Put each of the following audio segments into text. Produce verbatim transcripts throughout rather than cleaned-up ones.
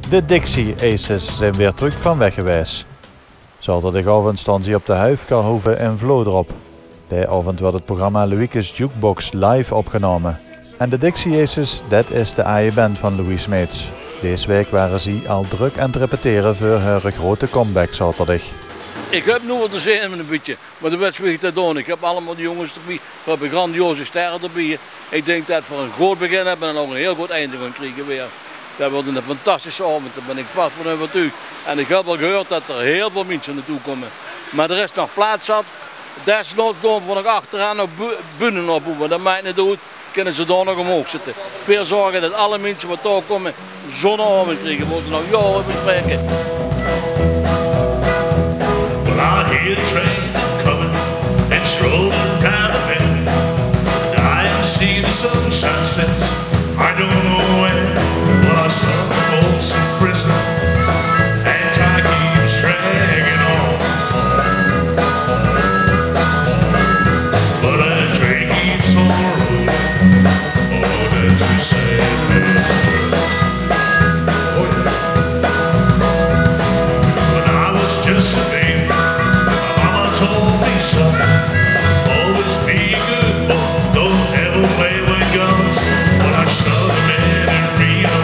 De Dixie Aces zeen weer trök van weg gewaes. Zaoterdigaovend staon ze op de Huifkarhoeve in Vlodrop. Dae aovend weurt 't programma Louike's Jukebox live opgenome. En de Dixie Aces, det is de aje band van Louis Smeets. Dees waek ware zie al drök aan 't repetere veur häöre groete comeback zaoterdig. Ich höb noe waal de zin in e bietje. Mer doe wèts wie ich det doon. Ich höb allemaol de jónges d'rbie. Veer höbbe grandioze sterre d'rbie. Ich dink det veer ein good begin höbbe en ouch ein hiel good einde gaon kriege weer. Det weurt ein fantastische aovend, dao bön ich vas van euvertuug. En ich höb al gehuurd det d'r hiel väöl minse nao toe kómme. Mer d'r is nog plaats zat. Desnoods doon veer nog achteraan nog bu-, bühne opboewe. Det maak neet oet. Kinne ze dao nog ómhoog zitte. Veer zörge det alle minse waat dao kómme, zo'n aovend kriege, mótte nog jaore bespraeke. Well, I hear a train coming, it's rolling down the bend. I haven't seen the sunshine since I don't know when. Well, I saw the folks in prison, and time keeps dragging on. But the train keeps on rolling. Oh, don't you say a word. Oh, yeah. When I was just a baby, my mama told me, "Son, always be a good boy. Don't ever play with guns." But I shoved him in a Reno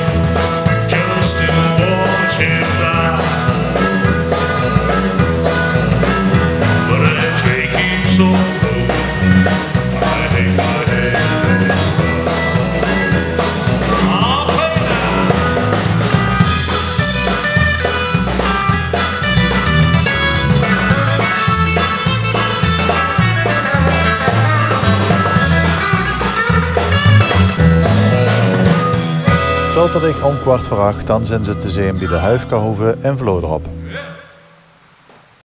just to watch him fly. But the train keeps on rolling. Zaoterdig óm kwart veur ach, dan zeen ze te zeen bie de Huifkarhoeve in Vlodrop.